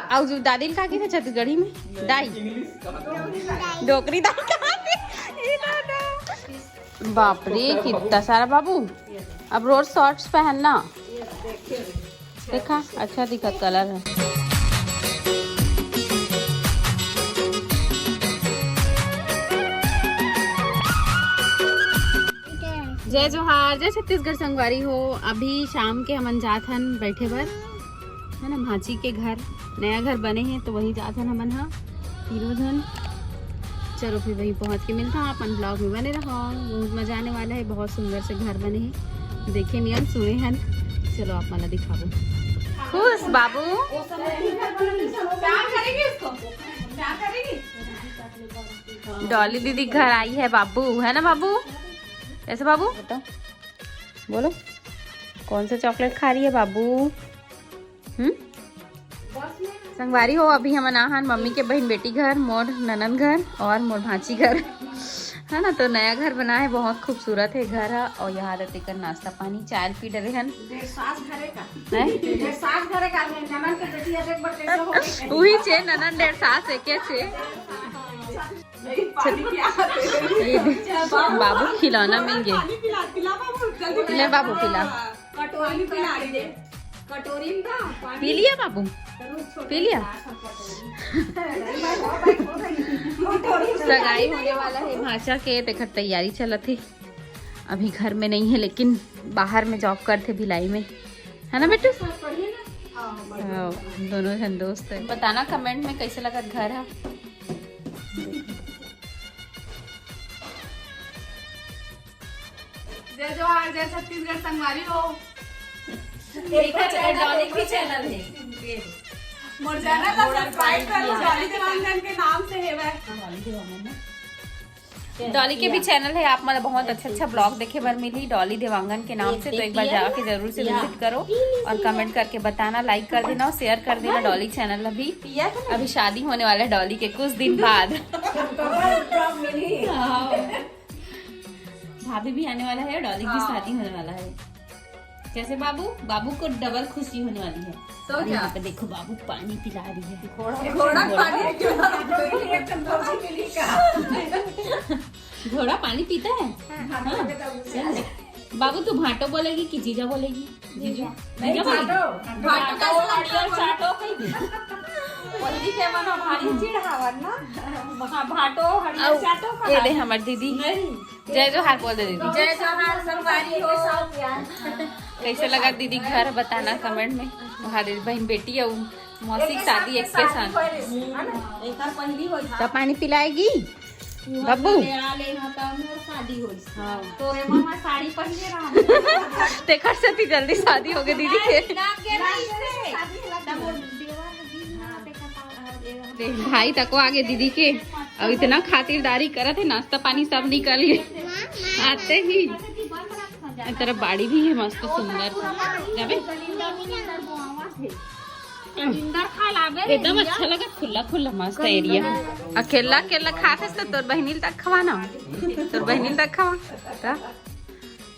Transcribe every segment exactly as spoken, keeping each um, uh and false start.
अउ जो दादी ल का कहिथे छत्तीसगढ़ी में? दाई। डोकरी दाई कहाथे। ए दादा। बाप रे, कितना सारा बाबू। अब रोज शॉर्ट्स पहनना। देखा, अच्छा दिखत कलर है। जय जोहार, जय छत्तीसगढ़ संगवारी हो। अभी शाम के हमन जात हन बैठे बर, है ना, भांची के घर, नया घर बने हे तो वही जात हन हमन हा तीनों झन। चलो फिर वहीं पहुंच के मिलता हूँ, अपन ब्लॉग में बने रहो, बहुत मजा आने वाला है। बहुत सुंदर से घर बने हैं, देखे नियन सुने हन। चलो आप मन ला दिखाबो। खुश बाबू। प्यार करेगी उसको, प्यार करेगी। डॉली दीदी घर आई है बाबू, है ना बाबू? कैसे बाबू? बताओ, बोलो, कौन सा चॉकलेट खा रही है बाबू? हम्म। संगवारी हो, अभी हमन आहन मम्मी के बहिन बेटी घर, मोर ननद घर और मोर भांची घर, है ना। तो नया घर बना है, बहुत खूबसूरत है घर है। और यहाँ रहते कर नाश्ता पानी, चाय पी डरे हन। डेढ़ सास घरे का। हैं? डेढ़ सास घरे का, मैं ननद के बेटी है, एक बार कैसे हो गई? उही छे, ननद डेढ़ सास एके छे। नहीं, पानी पिया। ये दे, बाबू खिलौना मिल गए। पानी पिला, पिला बाबू, जल्दी ले पिला। बाबू, पिला। कटोरी में पिला दे। कटोरी में ना पानी। पी लिया बाबू? रुक, छोटे पी लिया? गिलास में कटोरी। कटोरी में सगाई होने वाला है भांचा के, तेकर तैयारी चलत है। अभी घर में नहीं है, लेकिन बाहर में जॉब करथे भिलाई में, है ना बेटू? सब बढ़िया ना? हाँ, बढ़िया। हाँ, दोनों जन दोस्त है। बताना कमेंट में कैसे लगत घर है। जय जोहार, जय छत्तीसगढ़ संगवारी हो। एक और डॉली भी चैनल है। मोर चैनल ला सब्सक्राइब करो, डॉली देवांगन के नाम से है वह। डॉली के भी चैनल है, आप मन ला बहुत अच्छा अच्छा ब्लॉग देखे बर मिली डॉली देवांगन के नाम से। तो एक बार जाके जरूर से विजिट करो और कमेंट करके बताना, लाइक कर देना और शेयर कर देना डॉली चैनल अभी। अभी शादी होने वाला है डॉली के कुछ दिन बाद। हाँ। भाभी भी आने वाला है, डॉली की शादी होने वाला है। कैसे बाबू? बाबू को डबल खुशी होने वाली है। तो और क्या? यहाँ पे देखो, बाबू पानी पिला रही है। घोड़ा, घोड़ा पानी क्यों? घोड़ा पानी पीता है? हाँ। बाबू, तू भाटो बोलेगी कि जीजा बोलेगी? जीजा। जीजा बोलेगी? भाटो। भाटो, हरियर चाटो कही दे। पहिली के मना भारी चिढ़ावन ना। हाँ, भाटो, हरियर चाटो कहा। ये दे हमर दीदी। नहीं। जय जोहार बोल दे दीदी। जय जोहार, संगवारी हो। कैसे लगा दीदी घर, बताना कमेंट में। वहाँ दीदी बहन बेटी है, वो मौसी की शादी एक के साथ। एक बार पहली हो। तो पानी पिलाएगी बब्बू? ले आ ले, यहाँ तो मोर शादी होइस। हाँ। तो रे मामा साड़ी पहने रहा। तेकर से ती जल्दी शादी हो गई दीदी के। ना के नहीं से। शादी होला तो मोर देवर जी ना देखा था। भाई तको आगे दीदी के, अब इतना खातिरदारी करत है, नाश्ता पानी सब निकल गए आते ही। तेरा बाड़ी भी है मस्त सुंदर। जाबे? एकदम अच्छा लगा, खुला खुला मस्त एरिया। अकेला अकेला खाते तो तोर बहनी तक खवाना, तोर बहनी तक खवा।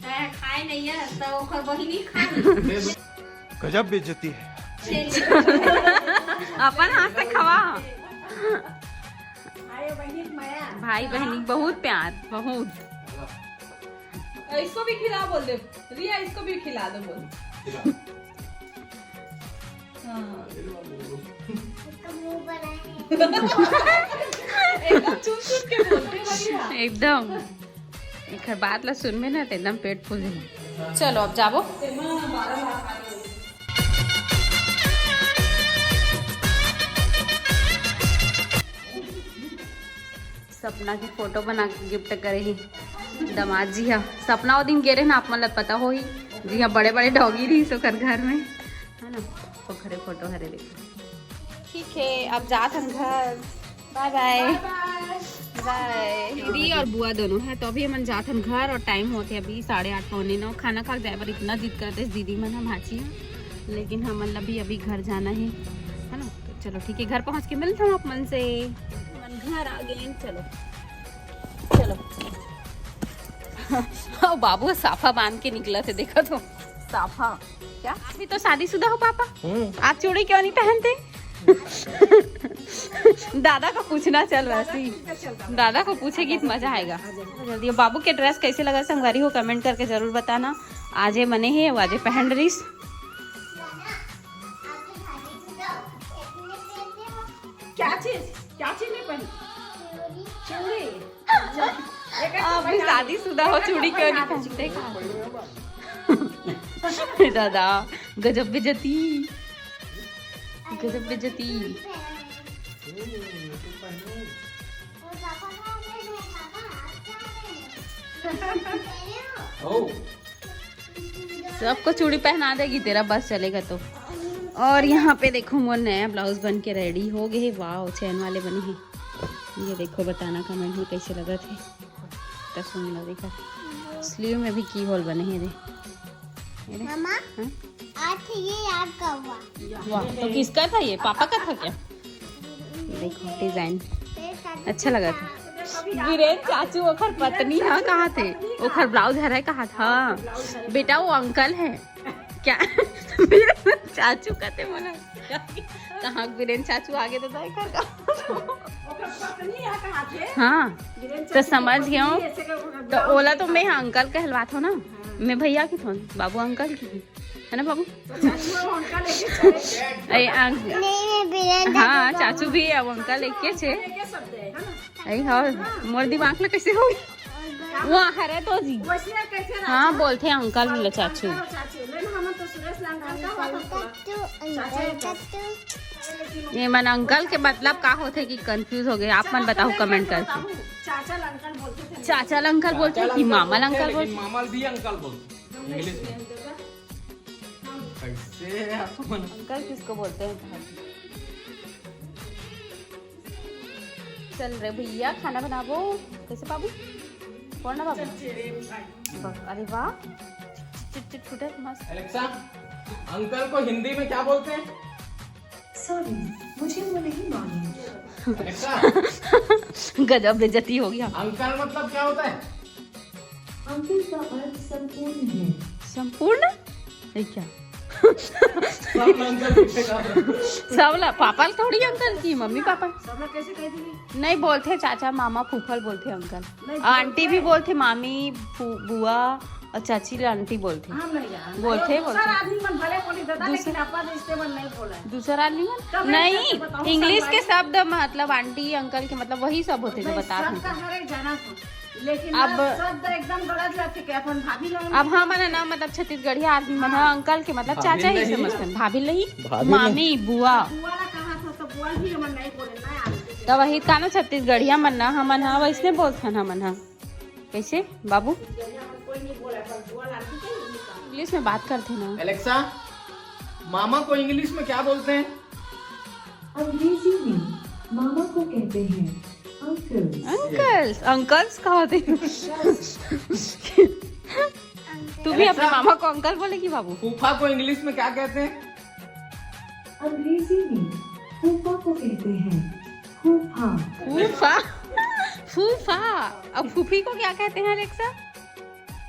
खाए नहीं है तो ओकर बहिनी खाए। गजब बेइज्जती है। अपन हाथ से खवा। भाई बहनी बहुत प्यार, बहुत। इसको भी खिला बोल दे रिया, इसको भी खिला दो बोल। हाँ। एकदम चुप चुप के बोलते बढ़िया। एकदम। एकर बात ला सुनबे ना, त एकदम पेट फूल जाही। चलो, अब जाबो। सपना के फोटो बना के गिफ्ट करे ही दामाद जी हा। सपना वो दिन गे रहे ना, आप मन ला पता होही, जी हा, बड़े बड़े डॉगी रहिस ओकर घर में, है ना? ओखरे फोटो हरे, देखो। ठीक है, अब जात हन घर। बाय बाय। बाय। दीदी और बुआ दोनों है, तो अभी हमन जात हन घर और टाइम होत है अभी साढ़े आठ, पौने नौ। खाना खा के जाए बर इतना जिद करत हे दीदी मन ह, भांची ह, लेकिन हमन ला भी अभी घर जाना है, है ना? तो चलो ठीक है, घर पहुँच के मिलत हन आप मन से। हमन घर आ गए, चलो, चलो। ओ बाबू साफा बांध के निकलत हे, देखो तो साफा। क्या? आप भी तो शादीशुदा हो पापा? हम्म। आप चूड़ी क्यों नहीं पहनते? दादा को पूछना चल वैसे ही। दादा को पूछेगी तो मजा आएगा। जल्दी, बाबू के ड्रेस कैसे लगा संगवारी हो, कमेंट करके जरूर बताना। आजे बने हे, आजे पहन रहीस। क्या चीज, क्या चीज नहीं पहनी? चूड़ी। आप भी शादीशुदा हो, चूड़ी क्यों नहीं पहनते? दादा, गजब बेइज्जती, गजब बेइज्जती। सबको चूड़ी पहना देगी तेरा, बस चलेगा तो। और यहाँ पे देखो, मोर नया ब्लाउज बन के रेडी हो गए हे। वाह, चैन वाले बने हैं। ये देखो, बताना कमेंट में कैसे लगत हे। तो सुन लो, देखा, स्लीव में भी की होल बने हैं रे। ये रे। मामा, हाँ? आज ये याद का हुआ। वाह, तो किसका था ये? पापा का था क्या? देखो डिजाइन, अच्छा लगा था। वीरेन चाचू ओखर पत्नी है कहा थे, ओखर ब्लाउज हर है कहा था। बेटा, वो अंकल है क्या? वीरेन चाचू कहते बोला। कहाँ वीरेन चाचू आगे तो दाई कर का। हाँ, तो समझ गया हूँ। तो ओला तो मैं अंकल कहलवात हूँ ना, मैं भैया की थोन, बाबू अंकल की थोन, है ना बाबू? अरे, अंक-, नहीं, नहीं, वीरेन चाचू हाँ, का चाचू भी है, वो अंकल एक के छे। अरे, हाँ, मोर दिमाग में कैसे हो? वो हरे तो जी। हाँ, बोलते हैं अंकल बोले चाचू। ये मन अंकल के मतलब का होथे कि कंफ्यूज हो गए। आप मन बताओ कमेंट करके। चाचा ल अंकल बोलते हैं कि मामा ल अंकल बोलते? मामा ल भी अंकल बोलते इंग्लिश में। कैसे है आप मन? अंकल किसको बोलते हैं? चल रे भैया, खाना बनाबो। कैसे बाबू? कौन ना बाबू? बस, अरे वाह, चिट चिट फुटे मस्त। एलेक्सा, अंकल को हिंदी में क्या बोलते हैं? सॉरी, मुझे वो नहीं मालूम। एलेक्सा, गजब बेइज्जती हो गया। अंकल मतलब क्या होता है? अंकल का अर्थ संपूर्ण है। संपूर्ण है क्या? सब ला अंकल पूछेगा। सब ला, पापा ला थोड़ी अंकल की, मम्मी पापा। सब ला कैसे कह दी? नहीं बोलते चाचा, मामा, फूफा ल बोलते अंकल। नहीं, आंटी भी बोलते, मामी, फू-, बुआ और चाची ला आंटी बोलते। हम नहीं जानते। बोलते, दूसरा बोलते। आदमी मन भले बोली दादा, दूसरा लेकिन अपन रिश्ते मन नहीं बोला है। दूसरा आदमी मन? तब मैं नहीं, कैसे बताऊं, इंग्लिश के शब्द मतलब आंटी, अंकल के मतलब वही सब होते जो नहीं, बता सबका हर एक जाना था। लेकिन अब ना शब्द एकदम गलत लगथे कि अपन भाभी लोग अब हमन है ना, मतलब छत्तीसगढ़िया आदमी मन ह हाँ। अंकल के मतलब भाभी चाचा ही नहीं। समझथन, भाभी नहीं, भाभी नहीं। मामी, बुआ। बुआ ला कहा था तो बुआ भी हमन नहीं बोले ना आदमी के। तब वही का ना छत्तीसगढ़िया मन ना हमन ह वैसने बोलथन हमन ह। कैसे बाबू? छत्तीसगढ़िया मन कोई नहीं बोला, पर बुआ ला भी कहीं नहीं कहा। इंग्लिश में बात करथे ना। एलेक्सा, मामा को इंग्लिश में क्या बोलते हैं? अंग्रेजी में मामा को कहते हैं अंकल्स। अंकल्स, अंकल्स कहा थे। तू भी अपने एलेक्सा, मामा को अंकल बोलेगी बाबू? फूफा को इंग्लिश में क्या कहते हैं? अंग्रेजी में फूफा को कहते हैं फूफा। फूफा, फूफा। अब फूफी को क्या कहते हैं एलेक्सा?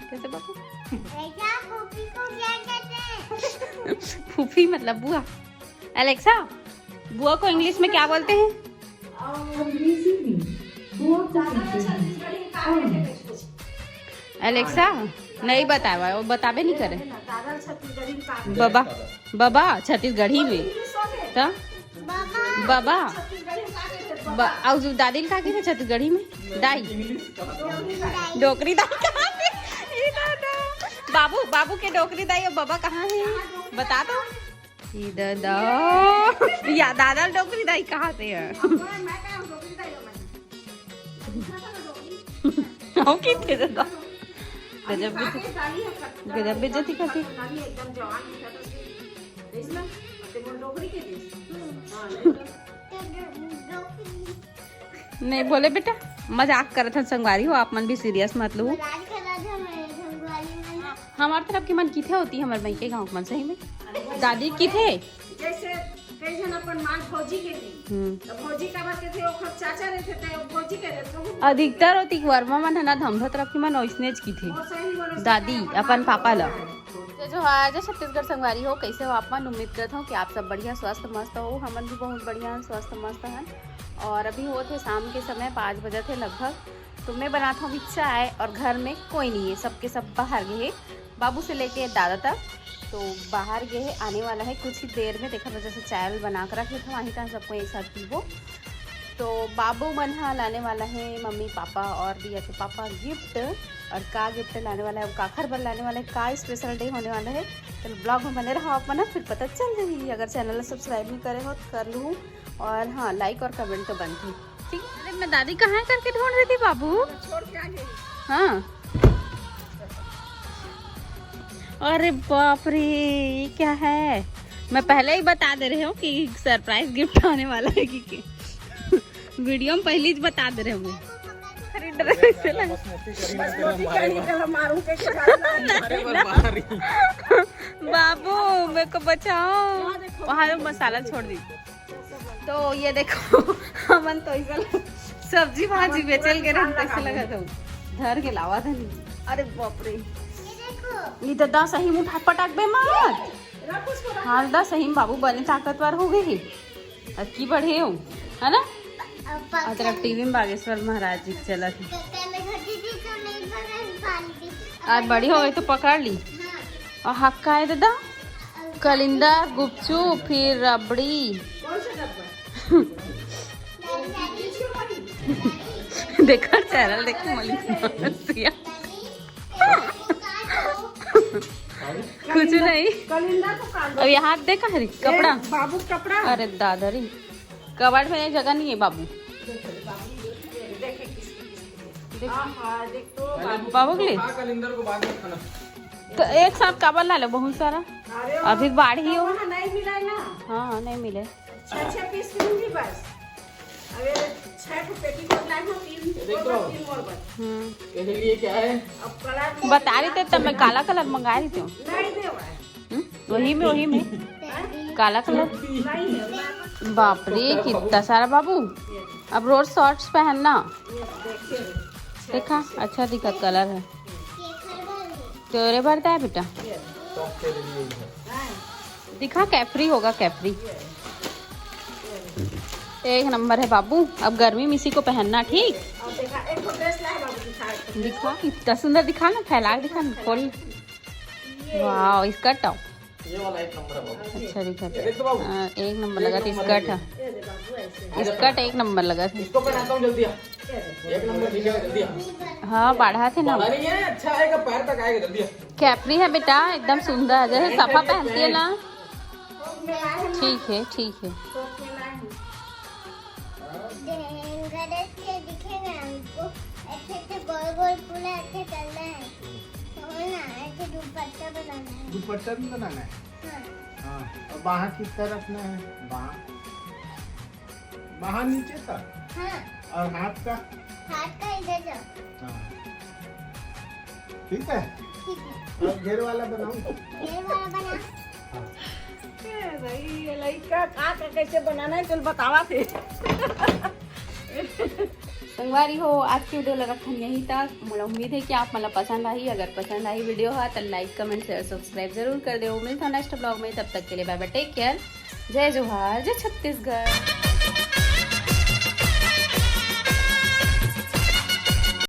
कैसे बाबू? बेटा, फूफी को क्या कहते हैं? फूफी मतलब बुआ। एलेक्सा, बुआ को इंग्लिश में क्या बोलते हैं? अंग्रेजी में बुआ को कहते हैं aunt। एलेक्सा, नहीं बतावा, वो बताबे नहीं करे। बबा, बबा छत्तीसगढ़ी में। तो बबा। ब-, और जो दादी ने कहा कि छत्तीसगढ़ी में? दाई। डोकरी दाई कहाँ है? ई दादा। बाबू, बाबू के डोकरी दाई और बबा कहाँ है? बता दो। ई दादा। या दादा डोकरी दाई कहाँ से है? हम किथे दादा? गजब बेइज्जती, गजब बेइज्जती करती। नहीं बोले बेटा, मजाक करत हन संगवारी हो, आप मन भी सीरियस मत लो। मजाक करत हन मेरे संगवारी मन। हमार तरफ के मन किथे होती, हमर मइके गाँव के मन सही में। दादी किथे? जैसे कई झन अपन माँ भौजी के थे, हम्म। तो भौजी काबर के थे, ओखर चाचा रहिथे, तो भौजी के थे, तो अधिकतर होती वर्मा मन है ना, धमधा तरफ के मन ओइसने ज किथे। वो सही बोले, दादी, अपन पापा ला। जय जोहार, जय छत्तीसगढ़ संगवारी हो, कैसे हो आप मन? उम्मीद करत हूँ कि आप सब बढ़िया, स्वस्थ, मस्त हो। हमन भी बहुत बढ़िया, स्वस्थ, मस्त हन। और अभी होत हे शाम के समय, पाँच बजत हे लगभग। तो मैं बनात हूँ अभी चाय और घर में कोई नहीं है, सबके सब बाहर गए हैं, बाबू से लेके दादा तक। तो बाहर गए हैं, आने वाला है कुछ ही देर में। देखा, वजह से चाय बना कर रखे थे, वहीं तक सबको एक साथ पीबो। तो बाबू मन हा लाने वाला है मम्मी पापा और भैया के पापा गिफ्ट, और का गिफ्ट लाने वाला है, काखर बर लाने वाला है, का स्पेशल डे होने वाला है। तो ब्लॉग में बने रहो आप मन, फिर पता चल जाही। अगर चैनल सब्सक्राइब नहीं करे हो तो कर लूँ, और हाँ, लाइक और कमेंट तो बनती। ठीक है। अरे, मैं दादी कहाँ है करके ढूंढ रही थी बाबू। हाँ। अरे बाप रे, ये क्या है? मैं पहले ही बता दे रही हूँ कि सरप्राइज गिफ्ट आने वाला है कि, कि वीडियो में पहले ही बता दे रहे हूँ। खरीद रहे थे ना। बाबू, मेरे को बचाओ, वहाँ पे मसाला छोड़ दी। तो ये देखो, हमन तो ऐसा सब्जी भाजी बेचल के रहन, कैसे लगा था? धर के लावा था नहीं। अरे बाप रे, ये दादा सही मुठा पटक बे मत। हाँ दादा, सही में बाबू बने ताकतवर हो गए हैं। अब की बढ़े हो, है ना? अदरक टीवी में बागेश्वर महाराज जी के चलत है। आज बड़ी हो गई तो पकड़ ली। और हक्का है दादा, कलिंदर, गुपचुप, फिर रबड़ी। देखा चैनल देख के मलिक मसिया। कुछ नहीं। अब यहाँ देखा है कपड़ा। बाबू कपड़ा। अरे दादा रे, कबर्ड में जगह नहीं है बाबू। बाबू के लिए। कलिंदर को बाद में खाना। तो एक साथ काबर ला लो बहुत सारा। अभी बाढ़ ही हो। नहीं मिला ना। हाँ, नहीं मिले। छह छह पीस लूंगी बस। अरे, छह ठो पेटीकोट लाई हूँ, तीन मोर बर, तीन मोर बर। हम्म। तेरे लिए क्या है? अब कलर बता रही थे तब मैं काला कलर मंगा रही थी। नहीं देवा है। हम्म? वही में, वही में। काला कलर। नहीं है, मैं बाप रे, कितना सारा बाबू। अब रोज शॉर्ट्स पहनना। देखा, अच्छा दिखत कलर है। तोरे भरता है बेटा। दिखा, कैफरी होगा, कैफरी। एक नंबर है बाबू। अब गर्मी में इसी को पहनना, ठीक। दिखा, इतना सुंदर दिखा ना, फैला के दिखा ना, खोल। वाह, इसका टॉप। ये वाला एक नंबर है बाबू। अच्छा दिखा। ये देख तो बाबू। हाँ, एक नंबर लगा था, स्कर्ट है। स्कर्ट एक नंबर लगा था। इसको पहनाता हूँ जल्दी। एक नंबर ठीक है, जल्दी। हाँ, बाढ़ा थे ना। बाढ़ा नहीं है, अच्छा आएगा, पैर तक आएगा, जल्दी। कैफरी है बेटा, एकदम सुंदर है, जैसे सफा पहनती है ना। ठीक है, ठीक है। गणेश के दिखेगा हमको, अच्छे से गोल गोल पूरा अच्छे करना है। तो ना, ऐसे दुपट्टा बनाना है। दुपट्टा भी बनाना है। हाँ। हाँ, और बाहाँ किस तरफ में है? बाहाँ, बाहाँ नीचे तक। हाँ। और हाथ का? हाथ का इधर जाओ। हाँ। ठीक है। ठीक है। और घेर वाला बनाऊं? घेर वाला बना। हाँ। ए भाई, ये लइका का, का कैसे बनाना है, चल बतावा थे। संगवारी हो, आज की वीडियो ला रखन यहीं तक। मोला उम्मीद है कि आप मन ला पसंद आही। अगर पसंद आही वीडियो हा, तो लाइक, कमेंट, शेयर, सब्सक्राइब जरूर कर देव। मिलता नेक्स्ट ब्लॉग में, तब तक के लिए बाय बाय, टेक केयर, जय जोहार, जय छत्तीसगढ़।